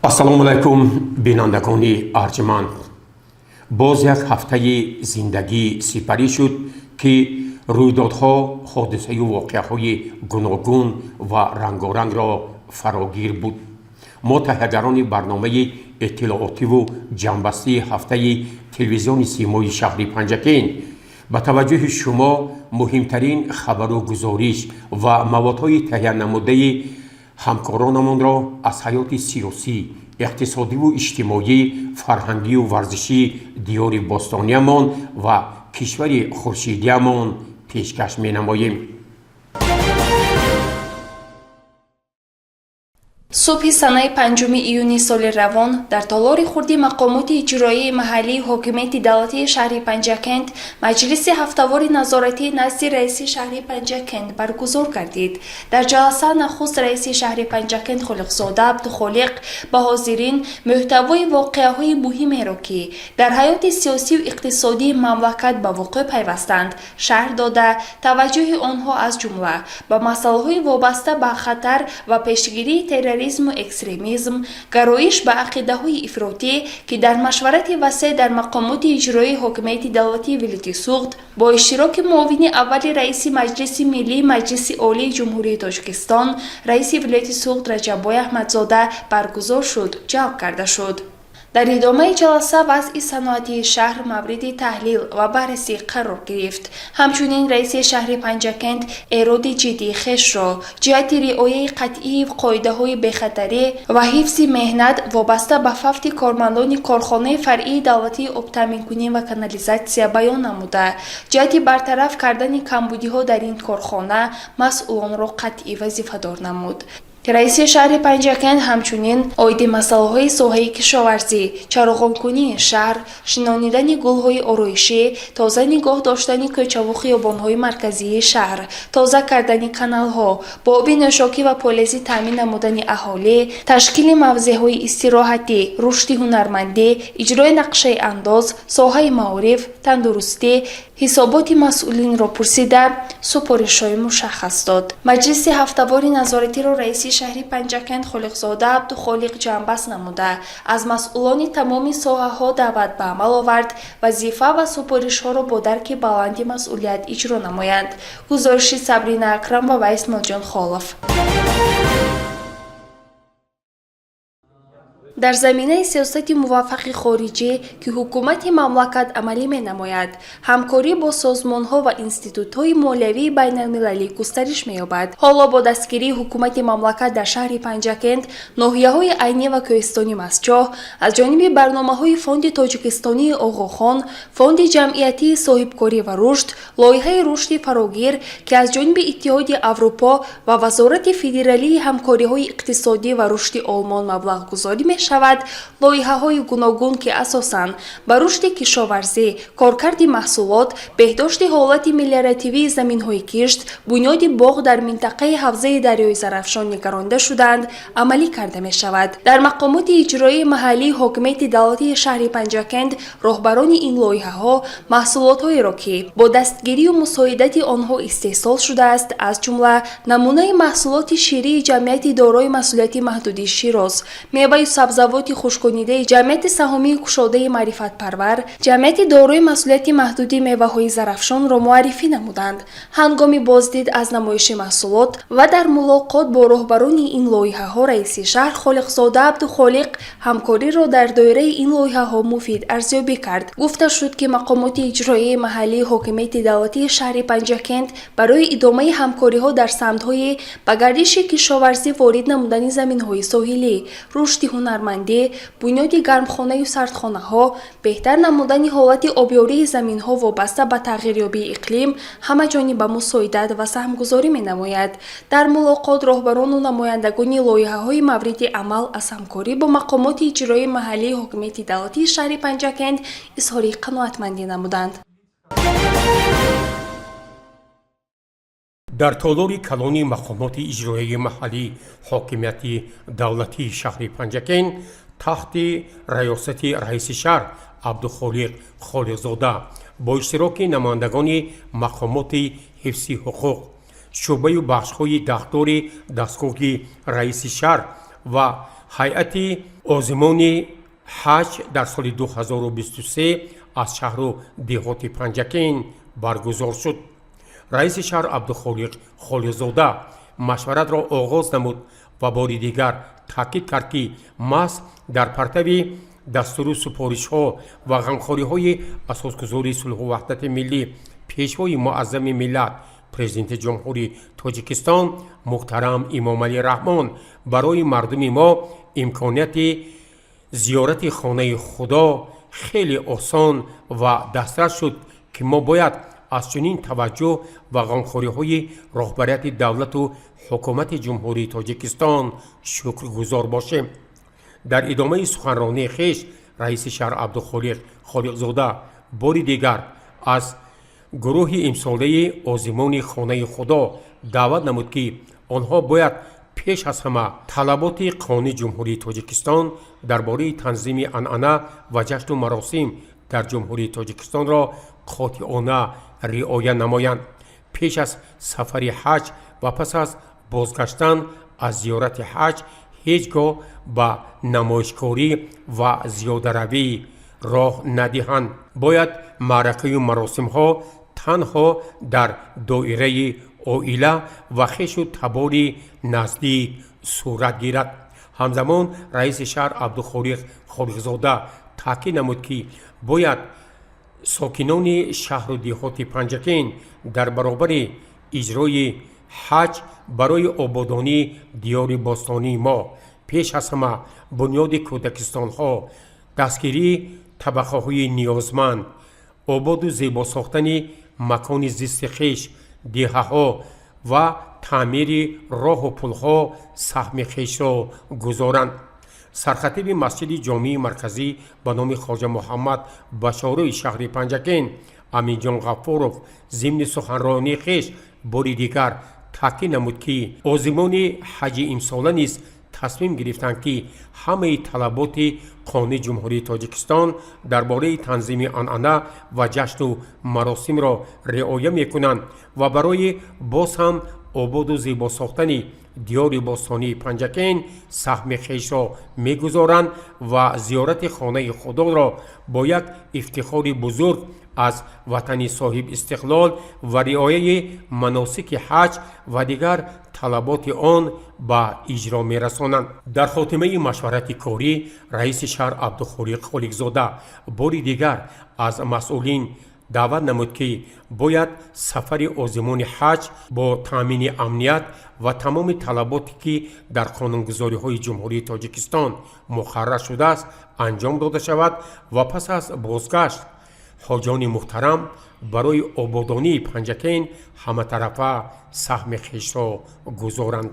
Ассалому алайкум, бинандагони арҷманд. Боз як ҳафтаи зиндагӣ сипарӣ шуд, ки рӯйдодҳо, ҳодисаю воқеаҳои гуногун ва рангорангро фарогир буд. Мо, таҳиягарони барномаи иттилоотиву ҷамъбастии ҳафтаи телевизиони Симои шаҳри Панҷакент, ба таваҷҷӯҳи шумо муҳимтарин хабару гузориш ва маводҳои таҳиянамудаи ҳамкоронамонро аз ҳаёти сиёсӣ, иқтисодиву иҷтимоӣ, фарҳангию варзишии диёри бостониямон ва кишвари хуршидиямон пешкаш менамоем. Субҳи санаи 5 июни соли равон дар толори хурди мақомоти иҷроии маҳаллии ҳокимияти давлатии шаҳри Панҷакент маҷлиси ҳафтавори назоратӣ назди раиси шаҳри Панҷакент баргузор гардид. Дар ҷаласа нахуст раиси шаҳри Панҷакент Холиқзода Абдухолиқ ба ҳозирин мӯҳтавои воқеаҳои муҳимеро, ки дар ҳаёти сиёсию иқтисодии мамлакат ба вуқӯъ пайвастанд, шарҳ дода, таваҷҷӯҳи онҳо аз ҷумла ба масъалаҳои вобаста ба хатар ва пешгирии терроризму экстремизм, гароиш ба ақидаҳои ифротӣ, ки дар машварати васеъ дар мақомоти иҷроии ҳокимияти давлатии вилояти Суғд бо иштироки муовини аввали раиси Маҷлиси Миллии Маҷлиси Олии Ҷумҳурии Тоҷикистон, раиси вилояти Суғд Раҷаббой Аҳмадзода баргузор шуд, ҷалб карда шуд. Дар идомаи ҷаласа вазъи саноатии шаҳр мавриди таҳлил ва баррасӣ қарор гирифт. Ҳамчунин раиси шаҳри Панҷакент эроди ҷиддии хешро ҷиҳати риояи қатъии қоидаҳои бехатарӣ ва ҳифзи меҳнат вобаста ба фавти кормандони корхонаи фаръии давлатии обтаъминкунӣ ва канализатсия баён намуда, ҷиҳати бартараф кардани камбудиҳо дар ин корхона масъулонро қатъӣ вазифадор намуд. Раиси шаҳри Панҷакент ҳамчунин оиди масъалаҳои соҳаи кишоварзӣ, чароғонкунии шаҳр, шинонидани гулҳои ороишӣ, тоза нигоҳ доштани кӯчаву хиёбонҳои марказии шаҳр, тоза кардани каналҳо, бо оби нӯшокӣ ва полезӣ таъмин намудани аҳолӣ, ташкили мавзеъҳои истироҳатӣ, рушди ҳунармандӣ, иҷрои нақшаи андоз, соҳаи маориф, тандурустӣ ҳисоботи масъулинро пурсида, супоришҳои мушаххас дод. Маҷлиси ҳафтавори назоратиро раиси шаҳри Панҷакент Холиқзода Абдухолиқ ҷамъбаст намуда, аз масъулони тамоми соҳаҳо даъват ба амал овард вазифа ва супоришҳоро бо дарки баланди масъулият иҷро намоянд. Гузориши Сабрина Акрамова ва Исмоилҷон Холов. Дар заминаи сиёсати муваффақи хориҷӣ, ки ҳукумати мамлакат амалӣ менамояд, ҳамкорӣ бо созмонҳо ва институтҳои молиявии байналмилалӣ густариш меёбад. Ҳоло бо дастгирии ҳукумати мамлакат дар шаҳри Панҷакент, ноҳияҳои Айнӣ ва кӯҳистони Мастчоҳ аз ҷониби барномаҳои Фонди Тоҷикистонии Оғохон, Фонди ҷамъиятии соҳибкорӣ ва рушд, лоиҳаи рушди фарогир, ки аз ҷониби Иттиҳоди Аврупо ва Вазорати федералии ҳамкориҳои иқтисодӣ ва рушди Олмон маблағгузорӣ мешавад, лоиҳаҳои гуногун, ки асосан ба рушди кишоварзӣ, коркарди маҳсулот, беҳдошти ҳолати мелиоративии заминҳои кишт, бунёди боғ дар минтақаи ҳавзаи дарёи Зарафшон нигаронида шудаанд, амалӣ карда мешавад. Дар мақомоти иҷроии маҳаллии ҳокимияти давлатии шаҳри Панҷакент роҳбарони ин лоиҳаҳо маҳсулотҳоеро, ки бо дастгирию мусоидати онҳо истеҳсол шудааст, аз ҷумла намунаи маҳсулоти ширии ҷамъияти дорои масъулияти маҳдуди Широз, меваю сабзавоти хушконидаи ҷамъияти саҳомии кушодаи Маърифатпарвар, ҷамъияти дорои масъулияти маҳдуди меваҳои Зарафшонро муаррифӣ намуданд. Ҳангоми боздид аз намоиши маҳсулот ва дар мулоқот бо роҳбарони ин лоиҳаҳо раиси шаҳр Холиқзода Абдухолиқ ҳамкориро дар доираи ин лоиҳаҳо муфид арзёбӣ кард. Гуфта шуд, ки мақомоти иҷроияи маҳаллии ҳокимияти давлатии шаҳри Панҷакент барои идомаи ҳамкориҳо дар самтҳои ба гардиши кишоварзӣ ворид намудани заминҳои соҳилӣ, рушди ҳунармандӣ, бунёди гармхонаю сардхонаҳо, беҳтар намудани ҳолати обёрии заминҳо вобаста ба тағйирёбии иқлим ҳамаҷониба мусоидат ва саҳмгузорӣ менамояд. Дар мулоқот роҳбарону намояндагони лоиҳаҳои мавриди амал аз ҳамкорӣ бо мақомоти иҷроии маҳаллии ҳокимияти давлатии шаҳри Панҷакент изҳори қаноатмандӣ намуданд. Дар толори калони мақомоти иҷроияи маҳаллии ҳокимияти давлатии шаҳри Панҷакент таҳти раёсати раиси шаҳр Абдухолиқ Холиқзода бо иштироки намояндагони мақомоти ҳифзи ҳуқуқ, шӯъбаю бахшҳои дахлдори дастгоҳи раиси шаҳр Ва ҳайати озимони ҳаҷ дар соли 2023 аз шаҳру деҳоти Панҷакент баргузор шуд. Раиси шаҳр Абдухолиқ Холиқзода машваратро оғоз намуд ва бори дигар таъкид кард, ки маҳз дар партави дастуру супоришҳо ва ғамхориҳои асосгузори сулҳу ваҳдати миллӣ, Пешвои муаззами миллат, Президенти Ҷумҳурии Тоҷикистон муҳтарам Эмомалӣ Раҳмон барои мардуми мо имконияти зиёрати хонаи Худо хеле осон ва дастрас шуд, ки мо бояд аз чунин таваҷҷӯҳ ва ғамхориҳои роҳбарияти давлату ҳукумати Ҷумҳурии Тоҷикистон шукргузор бошем. Дар идомаи суханронии хеш раиси шаҳр Абдухолиқ Холиқзода бори дигар аз гурӯҳи имсолаи озимони хонаи Худо даъват намуд, ки онҳо бояд пеш аз ҳама талаботи Қонуни Ҷумҳурии Тоҷикистон дар бораи танзими анъана ва ҷашну маросим дар Ҷумҳурии Тоҷикистонро қотеона риоя намоянд. Пеш аз сафари ҳаҷ ва пас аз бозгаштан аз зиёрати ҳаҷ ҳеҷ гоҳ ба намоишкорӣ ва зиёдаравӣ роҳ надиҳанд. Бояд маъракаю маросимҳо танҳо дар доираи оила ва хешу табори наздик сурат гирад. Ҳамзамон раиси шаҳр Абдухолиқ Холиқзода таъкид намуд, ки бояд сокинони шаҳру деҳоти Панҷакент дар баробари иҷрои ҳаҷ барои ободонии диёри бостонии мо, пеш аз ҳама бунёди кӯдакистонҳо, дастгирии табақаҳои ниёзманд, ободу зебо сохтани макони зисти хеш, деҳаҳо ва таъмири роҳу пулҳо саҳми хешро гузоранд. Сархатиби масҷиди ҷомии марказӣ ба номи Хоҷа Муҳаммад Башорои шаҳри Панҷакент Аминҷон Ғаффоров зимни суханронии хеш бори дигар таъкид намуд, ки озимони ҳаҷи имсола низ тасмим гирифтанд, ки ҳамаи талаботи Қонуни Ҷумҳурии Тоҷикистон дар бораи танзими анъана ва ҷашну маросимро риоя мекунанд ва барои боз ҳам ободу зебо сохтани диёри бостонии Панҷакент саҳми хешро мегузоранд ва зиёрати хонаи Худоро бо як ифтихори бузург аз ватани соҳиб истиқлол ва риояи маносики ҳаҷ ва дигар талаботи он ба иҷро мерасонанд. Дар хотимаи машварати корӣ раиси шаҳр Абдухолиқ Холиқзода бори дигар аз масъулин даъват намуд, ки бояд сафари озимони ҳаҷ бо таъмини амният ва тамоми талаботе, ки дар қонунгузориҳои Ҷумҳурии Тоҷикистон муқаррар шудааст, анҷом дода шавад ва пас аз бозгашт ҳоҷони муҳтарам барои ободонии Панҷакент ҳаматарафа саҳми хешро гузоранд.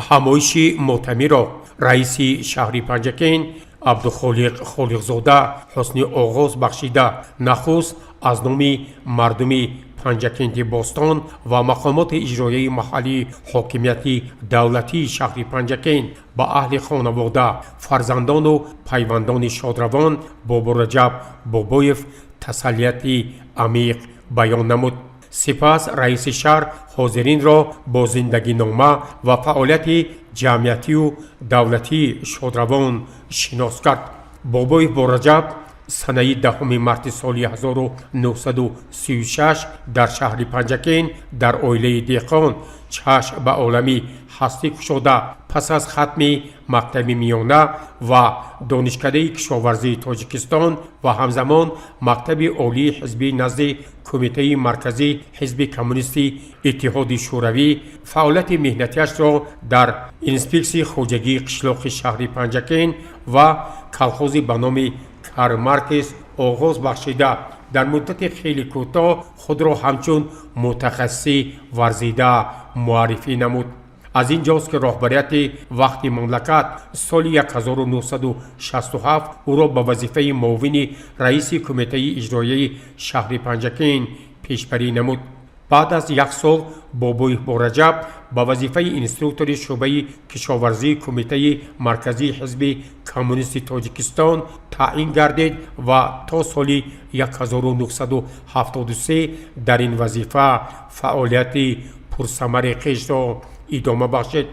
Ҳамоиши мотамиро раиси шаҳри Панҷакент Абдухолиқ Холиқзода ҳусни оғоз бахшида, нахуст аз номи мардуми Панҷакенти бостон ва мақомоти иҷроияи маҳаллии ҳокимияти давлатии шаҳри Панҷакент ба аҳли хонавода, фарзандону пайвандони шодравон Бобураҷаб Бобоев тасаллияти амиқ баён намуд. Сипас раиси шаҳр ҳозиринро бо зиндагинома ва фаъолияти ҷамъиятию давлатии шодравон шинос кард. Бобоев Бораҷаб санаи 10 марти соли 1936 дар шаҳри Панҷакент дар оилаи деҳқон чашм ба олами ҳастӣ кушода, пас аз хатми мактаби миёна ва Донишкадаи кишоварзии Тоҷикистон ва ҳамзамон Мактаби олии ҳизбӣ назди Кумитаи Марказии Ҳизби Коммунисти Иттиҳоди Шӯравӣ фаъолияти меҳнатиашро дар инспексияи хоҷагии қишлоқи шаҳри Панҷакент ва колхози ба номи Карл Маркс оғоз бахшида, дар муддати хеле кӯтоҳ худро ҳамчун мутахассиси варзида муаррифӣ намуд. Аз ин ҷост, ки роҳбарияти вақти мамлакат соли 1967 ӯро ба вазифаи муовини раиси Кумитаи иҷроияи шаҳри Панҷакент пешбарӣ намуд. Баъд аз як сол Бобоев Бораҷаб ба вазифаи инструктори шӯъбаи кишоварзии Кумитаи Марказии Ҳизби Коммунисти Тоҷикистон таъин гардид ва то соли 1973 дар ин вазифа фаъолияти пурсамари хешро идома бахшид.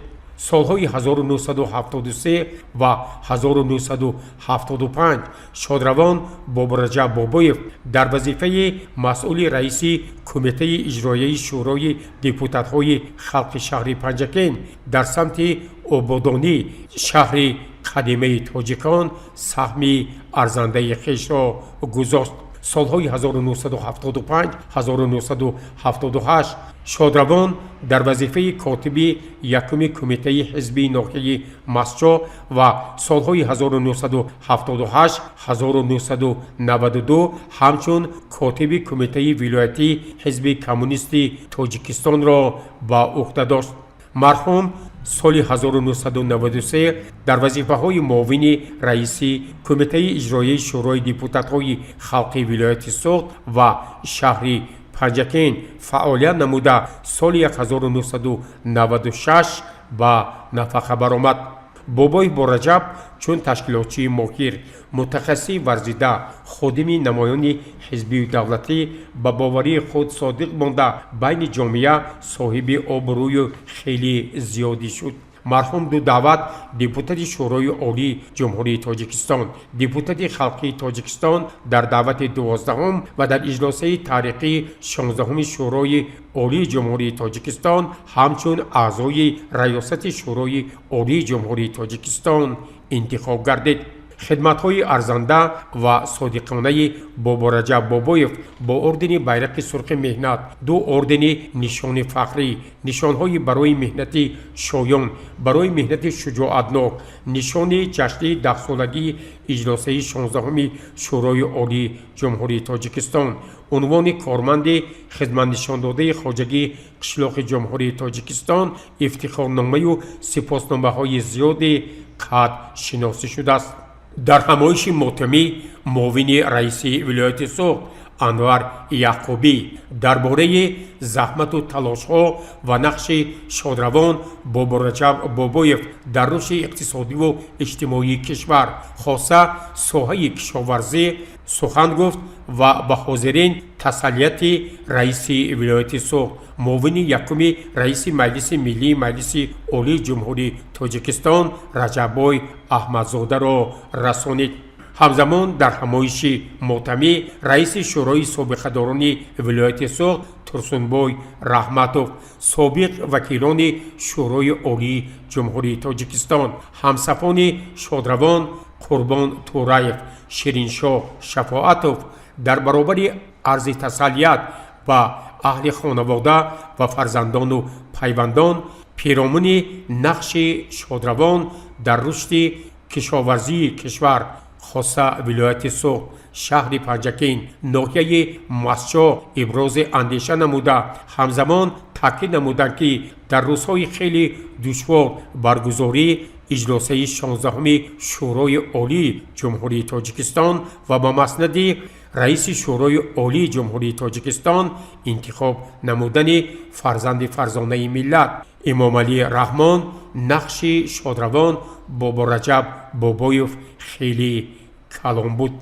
Солҳои 1973 ва 1975 шодравон Бобораҷаб Бобоев дар вазифаи масъули раиси Кумитаи иҷроияи Шӯрои депутатҳои халқи шаҳри Панҷакент дар самти ободонии шаҳри қадимаи тоҷикон саҳми арзандаи хешро гузошт. Солҳои 1975-1978 шодравон дар вазифаи котиби якуми кумитаи ҳизби ноҳияи Мастчоҳ ва солҳои 1978-1992 ҳамчун котиби кумитаи вилоятии Ҳизби коммунисти Тоҷикистонро ба уҳда дошт. Марҳум соли 1993 дар вазифаҳои муовини раиси Кумитаи иҷроияи Шӯрои депутатҳои халқи вилояти Суғд ва шаҳри Панҷакент фаъолият намуда, соли 1996 ба нафақа баромад. Бобоев Бораҷаб чун ташкилотчии моҳир, мутахассиси варзида, ходими намоёни ҳизбию давлатӣ, ба боварии худ содиқ монда, байни ҷомеа соҳиби обрӯю хеле зиёдӣ шуд. Марҳум ду даъват депутати Шӯрои Олии Ҷумҳурии Тоҷикистон, депутати халқии Тоҷикистон дар даъвати 12-ум ва дар иҷлосаи таърихии 16-уми Шӯрои Олии Ҷумҳурии Тоҷикистон ҳамчун аъзои Раёсати Шӯрои Олии Ҷумҳурии Тоҷикистон интихоб гардид. Хидматҳои арзанда ва содиқонаи Бобораҷаб Бобоев бо ордени Байрақи Сурхи Меҳнат, ду ордени Нишони Фахрӣ, нишонҳои Барои меҳнати шоён, Барои меҳнати шуҷоатнок, нишони ҷашни 10-солагии иҷлосаи 16-уми Шӯрои Олии Ҷумҳурии Тоҷикистон, унвони корманди хизматнишондодаи хоҷагии қишлоқи Ҷумҳурии Тоҷикистон, ифтихорномаю сипосномаҳои зиёде қадршиносӣ шудааст. Дар ҳамоиши мотамӣ муовини раиси вилояти Суғд Анвар Яъқубӣ дар бораи заҳмату талошҳо ва нақши шодравон Бобораҷаб Бобоев дар рушди иқтисодиву иҷтимоии кишвар, хоса соҳаи кишоварзӣ, сухан гуфт ва ба ҳозирин тасаллияти раиси вилояти Суғд, муовини якуми раиси Маҷлиси Миллии Маҷлиси Олии Ҷумҳурии Тоҷикистон Раҷаббой Аҳмадзодаро расонид. Ҳамзамон дар ҳамоиши мотамӣ раиси Шӯрои собиқадорони вилояти Суғд Турсунбой Раҳматов, собиқ вакилони Шӯрои Олии Ҷумҳурии Тоҷикистон, ҳамсафони шодравон Қурбон Тураев, Шириншоҳ Шафоатов дар баробари арзи тасаллият ба аҳли хонавода ва фарзандону пайвандон, пиромуни нақши шодравон дар рушди кишоварзии кишвар, хоса вилояти Суғд, шаҳри Панҷакент, ноҳияи Мастчоҳ ибрози андеша намуда, ҳамзамон таъкид намуданд, ки дар рӯзҳои хеле душвор баргузории иҷлосаи 16-уми Шӯрои Олии Ҷумҳурии Тоҷикистон ва ба маснади раиси Шӯрои Олии Ҷумҳурии Тоҷикистон интихоб намудани фарзанди фарзонаи миллат Эмомалӣ Раҳмон нақши шодравон Бобораҷаб Бобоев хеле калон буд.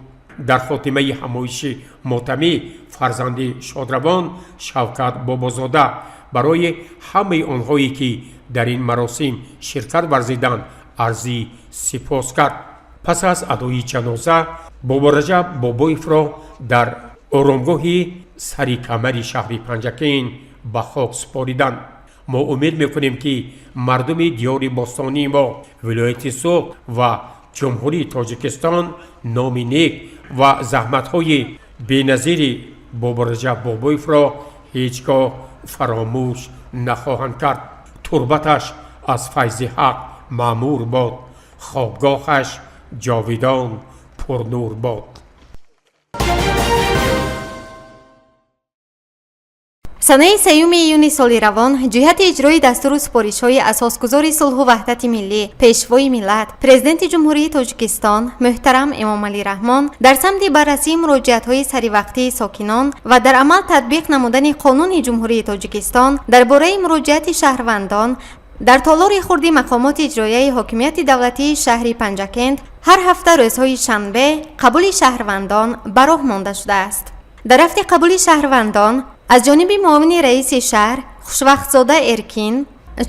Дар хотимаи ҳамоиши мотамӣ фарзанди шодравон Шавкат Бобозода барои ҳамаи онҳое, ки дар ин маросим ширкат варзиданд, арзи сипос кард. Пас аз адои ҷаноза Бобораҷаб Бобоевро дар оромгоҳи сари камари шаҳри Панҷакент ба хок супориданд. Мо умед мекунем, ки мардуми диёри бостонии мо, вилояти Суғд ва Ҷумҳурии Тоҷикистон номи нек ва заҳматҳои беназири Бобораҷаб Бобоевро ҳеҷ гоҳ фаромӯш нахоҳанд кард. Турбаташ аз файзи Ҳақ маъмур бод, хобгоҳаш ҷовидон пурнур бод. Санаи 3 июни соли равон ҷиҳати иҷрои дастуру супоришҳои асосгузори сулҳу ваҳдати миллӣ, Пешвои миллат, Президенти Ҷумҳурии Тоҷикистон муҳтарам Эмомалӣ Раҳмон дар самти баррасии муроҷиатҳои саривақтии сокинон ва дар амал татбиқ намудани Қонуни Ҷумҳурии Тоҷикистон дар бораи муроҷиати шаҳрвандон дар толори хурди мақомоти иҷроияи ҳокимияти давлатии шаҳри Панҷакент ҳар ҳафта рӯзҳои шанбе қабули шаҳрвандон ба роҳ монда шудааст. Дар рафти қабули шаҳрвандон аз ҷониби муовини раиси шаҳр Хушвақтзода Эркин,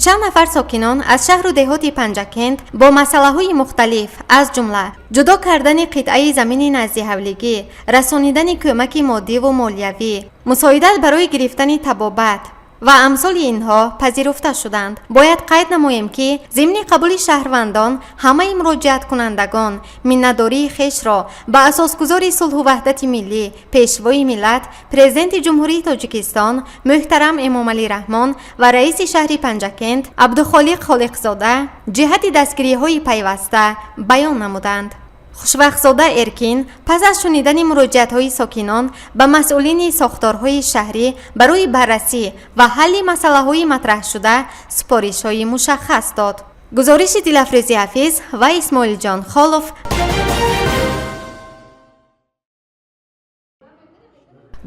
чанд нафар сокинон аз шаҳру деҳоти Панҷакент бо масъалаҳои мухталиф, аз ҷумла ҷудо кардани қитъаи замини наздиҳавлигӣ, расонидани кӯмаки моддиву молиявӣ, мусоидат барои гирифтани табобат ва амсоли инҳо пазируфта шуданд. Бояд қайд намоем, ки зимни қабули шаҳрвандон ҳамаи муроҷиаткунандагон миннатдории хешро ба асосгузори сулҳу ваҳдати миллӣ, Пешвои миллат, Президенти Ҷумҳурии Тоҷикистон муҳтарам Эмомалӣ Раҳмон ва раиси шаҳри Панҷакент Абдухолиқ Холиқзода ҷиҳати дастгириҳои пайваста баён намуданд. Хушвақтзода Эркин пас аз шунидани муроҷиатҳои сокинон ба масъулини сохторҳои шаҳрӣ барои баррасӣ ва ҳалли масъалаҳои матраҳшуда супоришҳои мушаххас дод. Гузориши Дилафрӯзи Ҳафиз ва Исмоилҷон Холов.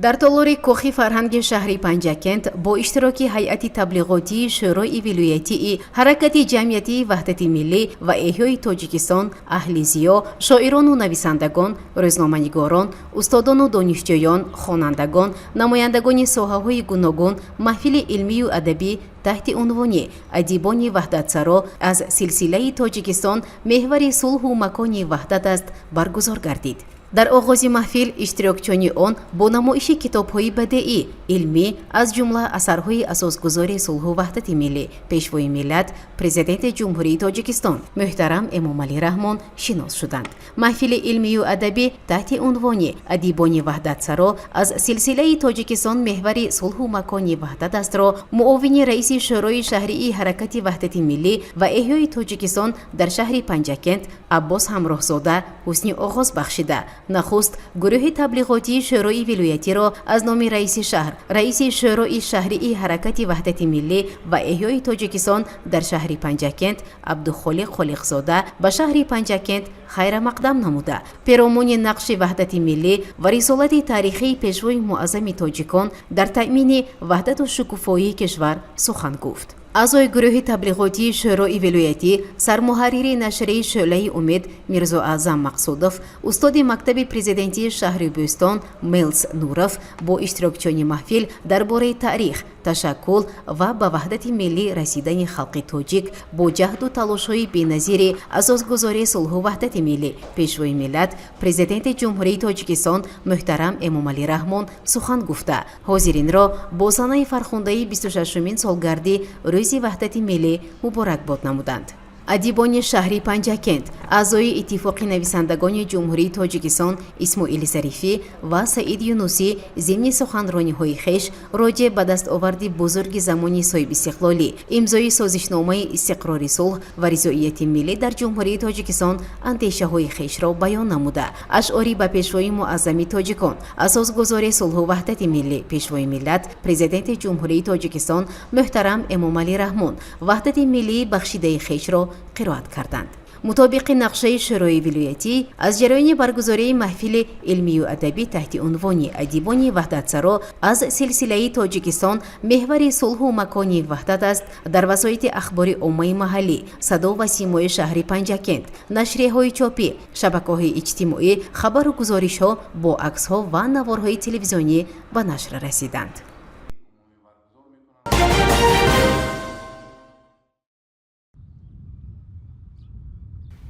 Дар толори Кохи фарҳанги шаҳри Панҷакент бо иштироки ҳайати таблиғотии Шӯрои вилоятии Ҳаракати ҷамъиятии ваҳдати миллӣ ва эҳёи Тоҷикистон, аҳли зиё, шоирону нависандагон, рӯзноманигорон, устодону донишҷӯён, хонандагон, намояндагони соҳаҳои гуногун маҳфили илмию адабӣ таҳти унвони «Адибони ваҳдатсаро аз силсилаи Тоҷикистон меҳвари сулҳу макони ваҳдат аст» баргузор гардид. Дар оғози маҳфил иштирокчиёни он бо намоиши китобҳои бадеӣ, илмӣ, аз ҷумла асарҳои асосгузори сулҳу ваҳдати миллӣ, Пешвои миллат, Президенти Ҷумҳурии Тоҷикистон муҳтарам Эмомалӣ Раҳмон шинос шуданд. Маҳфили илмию адабӣ таҳти унвони «Адибони ваҳдатсаро аз силсилаи Тоҷикистон меҳвари сулҳу макони ваҳдат астро» муовини раиси Шӯрои шаҳрии Ҳаракати ваҳдати миллӣ ва эҳёи Тоҷикистон дар шаҳри Панҷакент Аббос Ҳамроҳзода ҳусни оғоз бахшида, нахуст гурӯҳи таблиғотии Шӯрои вилоятиро аз номи раиси шаҳр, раиси Шӯрои шаҳрии Ҳаракати ваҳдати миллӣ ва эҳёи Тоҷикистон дар шаҳри Панҷакент Абдухолиқ Холиқзода ба шаҳри Панҷакент хайрамақдам намуда, перомуни нақши ваҳдати миллӣ ва рисолати таърихии Пешвои муаззами тоҷикон дар таъмини ваҳдату шукуфоии кишвар сухан гуфт. Аъзои гурӯҳи таблиғотии Шӯрои вилоятӣ, сармуҳаррири нашрияи «Шӯълаи умед» Мирзоаъзам Мақсудов, устоди мактаби президентии шаҳри Бӯстон Мелс Нуров бо иштирокчиёни маҳфил дар бораи таърих, ташаккул ва ба ваҳдати миллӣ расидани халқи тоҷик бо ҷаҳду талошҳои беназири асосгузори сулҳу ваҳдати миллӣ, Пешвои миллат, Президенти Ҷумҳурии Тоҷикистон муҳтарам Эмомалӣ Раҳмон сухан гуфта, ҳозиринро бо санаи фархундаи 26-умин солгарди Рӯзи ваҳдати миллӣ муборакбод намуданд. Адибони шаҳри Панҷакент, аъзои Иттифоқи нависандагони Ҷумҳурии Тоҷикистон Исмоили Зарифӣ ва Саид Юнусӣ зимни суханрониҳои хеш роҷеъ ба дастоварди бузурги замони соҳибистиқлолӣ, имзои созишномаи истиқрори сулҳ ва ризоияти миллӣ дар Ҷумҳурии Тоҷикистон андешаҳои хешро баён намуда, ашъори ба Пешвои муаззами тоҷикон, асосгузори сулҳу ваҳдати миллӣ, Пешвои миллат, Президенти Ҷумҳурии Тоҷикистон муҳтарам Эмомалӣ Раҳмон, ваҳдати миллии бахшидаи хешро қироат карданд. Мутобиқи нақшаи Шӯрои вилоятӣ, аз ҷараёни баргузории маҳфили илмию адабӣ таҳти унвони «Адибони ваҳдатсаро аз силсилаи Тоҷикистон меҳвари сулҳу макони ваҳдат аст» дар васоити ахбори оммаи маҳаллӣ, садо ва симои шаҳри Панҷакент, нашрияҳои чопӣ, шабакаҳои иҷтимоӣ хабару гузоришҳо бо аксҳо ва наворҳои телевизионӣ ба нашр расиданд.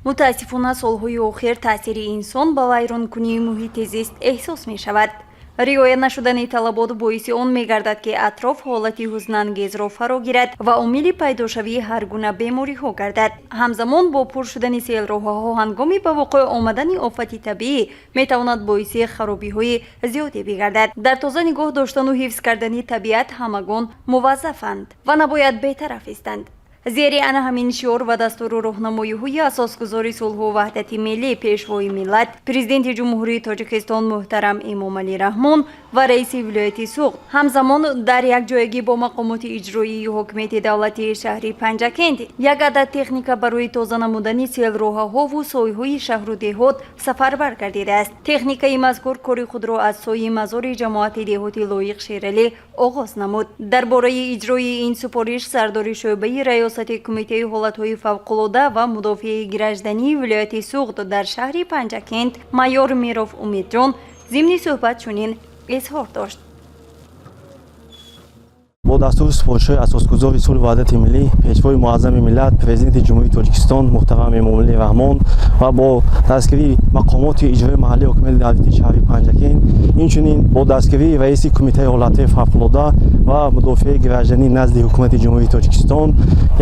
Мутаассифона, солҳои охир таъсири инсон ба вайронкунии муҳити зист эҳсос мешавад. Риоя нашудани талабот боиси он мегардад, ки атроф ҳолати ҳузнангезро фаро гирад ва омили пайдошавии ҳар гуна бемориҳо гардад. Ҳамзамон бо пур шудани селроҳаҳо ҳангоми ба вуқӯъ омадани офати табиӣ метавонад боиси харобиҳои зиёде бигардад. Дар тоза нигоҳ доштану ҳифз кардани табиат ҳамагон муваззафанд ва набояд бетараф истанд. Зери ана ҳамин шиор ва дастуру роҳнамоиҳои асосгузори сулҳу ваҳдати миллӣ, Пешвои миллат, Президенти Ҷумҳурии Тоҷикистон муҳтарам Эмомалӣ Раҳмон ва раиси вилояти Суғд, ҳамзамон дар якҷоягӣ бо мақомоти иҷроии ҳокимияти давлатии шаҳри Панҷакент як адад техника барои тоза намудани селроҳаҳову сойҳои шаҳру деҳот сафарбар гардидааст. Техникаи мазкур кори худро аз сойи мазори ҷамоати деҳоти Лоиқ Шералӣ оғоз намуд. Дар бораи иҷрои ин супориш сардори шӯъбаи раёсати Кумитаи ҳолатҳои фавқулода ва мудофиаи граждании вилояти Суғд дар шаҳри Панҷакент майор Миров Умедҷон зимни суҳбат чунин изҳор дошт. Бо Бо дастуру супоришҳои Асосгузори сулҳу ваҳдати миллӣ, Пешвои муаззами миллат, Президенти Ҷумҳурии Тоҷикистон муҳтарам Эмомалӣ Раҳмон ва бо дастгирии мақомоти иҷроии маҳаллии ҳокимияти давлатии шаҳри Панҷакент, инчунин бо дастгирии раиси Кумитаи ҳолатҳои фавқулода ва мудофиаи гражданӣ назди Ҳукумати Ҷумҳурии Тоҷикистон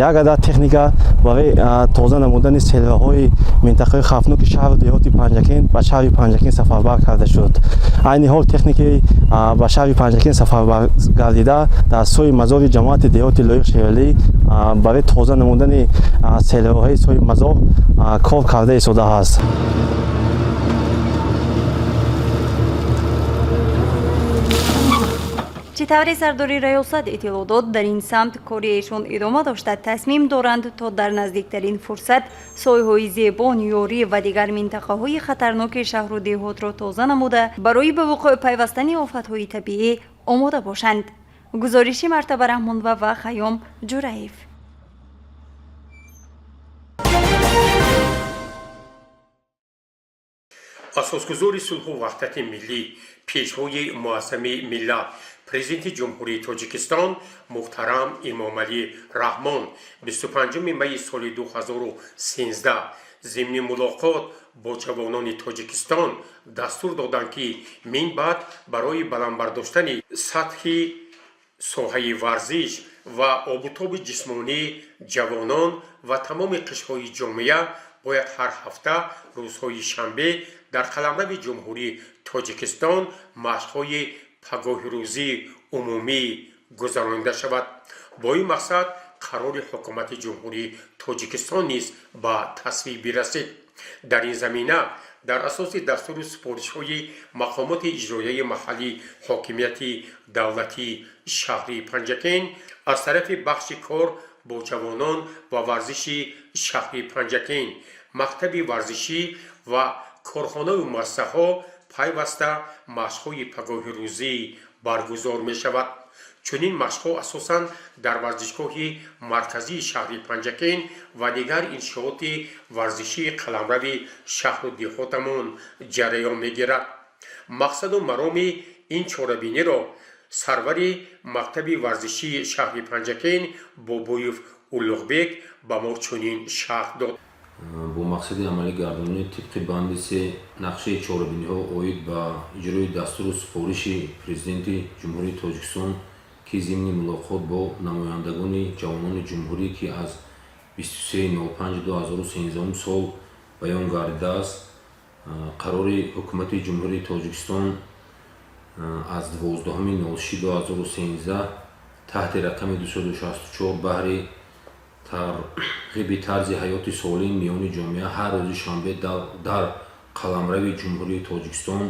як адад техника барои тоза намудани селраҳои минтақаи хавфноки шаҳру деҳоти Панҷакент ба шаҳри Панҷакент сафарбар карда шуд. Айни ҳол техникаи ба шаҳри Панҷакент сафарбар гардида дар сӯи мазори ҷамоати деҳоти Лоиқ Шералӣ барои тоза намудани селроҳаи сӯи мазор кор карда истодааст. Чӣ тавре сардори раёсат иттилоъ дод, дар ин самт кори эшон идома дошта, тасмим доранд, то дар наздиктарин фурсат сойҳои зебо, Ниёрӣ ва дигар минтақаҳои хатарноки шаҳру деҳотро тоза намуда, барои ба вуқӯъ пайвастани офатҳои табиӣ омода бошанд. Гузориши Мартаба Раҳмонова ва Хайём Ҷураев. Асосгузори сулҳу ваҳдати миллӣ, Пешвои муаззами миллат, Президенти Ҷумҳурии Тоҷикистон муҳтарам Эмомалӣ Раҳмон 25 майи соли 2013 зимни мулоқот бо ҷавонони Тоҷикистон дастур доданд, ки минбаъд барои баланд бардоштани сатҳи соҳаи варзиш ва обутоби ҷисмонии ҷавонон ва тамоми қишрҳои ҷомеа бояд ҳар ҳафта рӯзҳои шанбе дар қаламрави Ҷумҳурии Тоҷикистон машқҳои пагоҳирӯзии умумӣ гузаронида шавад. Бо ин мақсад қарори Ҳукумати Ҷумҳурии Тоҷикистон низ ба тасвиб бирасид. Дар ин замина, дар асоси дастуру супоришҳои мақомоти иҷроияи маҳаллии ҳокимияти давлатии шаҳри Панҷакент, аз тарафи бахши кор бо ҷавонон ва варзиши шаҳри Панҷакент, мактаби варзишӣ ва корхонаю муассисаҳо пайваста машқҳои пагоҳирӯзӣ баргузор мешавад. Чунин машқҳо асосан дар варзишгоҳи марказии шаҳри Панҷакент ва дигар иншооти варзишии қаламрави шаҳру деҳотамон ҷараён мегирад. Мақсаду мароми ин чорабиниро сарвари мактаби варзишии шаҳри Панҷакент Бобоев Улуғбек ба мо чунин шарҳ дод. Бо мақсади амалӣ гардонии тибқи банди се нақшаи чорабиниҳо оид ба иҷрои дастуру супориши Президенти Ҷумҳурии Тоҷикистон, ки зимни мулоқот бо намояндагони ҷавонони ҷумҳурӣ, ки аз 23.05.2013 сол баён гардидааст, қарори Ҳукумати Ҷумҳурии Тоҷикистон аз 12.06.2013 таҳти рақами 264 баҳри тарғиби тарзи ҳаёти солим миёни ҷомеа ҳар рӯзи шанбе дар қаламрави Ҷумҳурии Тоҷикистон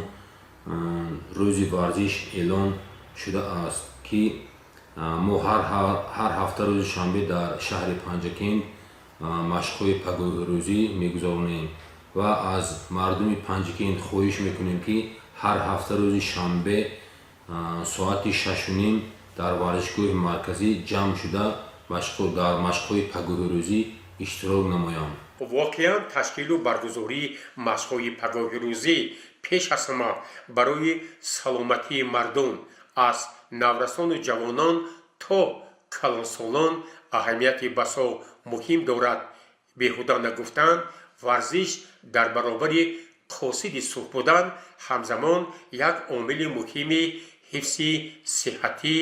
рӯзи варзиш эълон шудааст, ки мо ҳар ҳафта рӯзи шанбе дар шаҳри Панҷакент машқҳои пагоҳирӯзӣ мегузаронем ва аз мардуми Панҷакент хоҳиш мекунем, ки ҳар ҳафта рӯзи шанбе соати 6:30 дар варзишгоҳи марказӣ ҷамъ шуда, дар машқҳои пагоҳирӯзӣ иштирок намоянд. Воқеан, ташкилу баргузории машқҳои пагоҳирӯзӣ пеш аз ҳама барои саломатии мардум, аз наврасону ҷавонон то калонсолон, аҳамияти басо муҳим дорад. Беҳуда нагуфтанд, варзиш дар баробари қосиди сулҳ будан, ҳамзамон як омили муҳими ҳифзи сиҳатӣ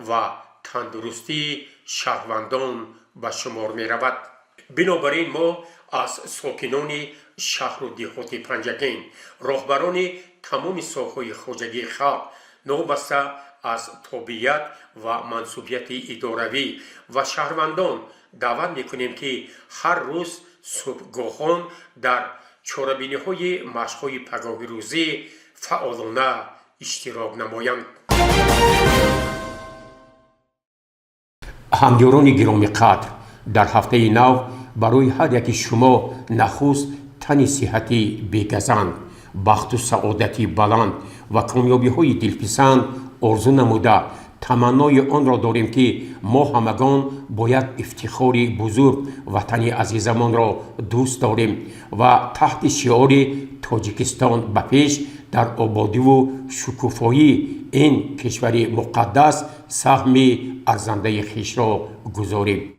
ва тандурустии шаҳрвандон ба шумор меравад. Бинобар ин мо аз сокинони шаҳру деҳоти Панҷакент, роҳбарони тамоми соҳаҳои хоҷагии халқ, новобаста аз тобеият ва мансубияти идоравӣ, ва шаҳрвандон даъват мекунем, ки ҳар рӯз субҳгоҳон дар чорабиниҳои машқҳои пагоҳирӯзӣ фаъолона иштирок намоянд. Ҳамёрони гиромиқадр, дар ҳафтаи нав барои ҳар яки шумо нахуст тани сиҳати бегазанд, бахту саодати баланд ва комёбиҳои дилписанд орзу намуда, таманнои онро дорем, ки мо ҳамагон бо як ифтихори бузург ватани азизамонро дӯст дорем ва таҳти шиори «Тоҷикистон ба пеш» Дар ободиву шукуфоии ин кишвари муқаддас саҳми арзандаи хешро гузорем.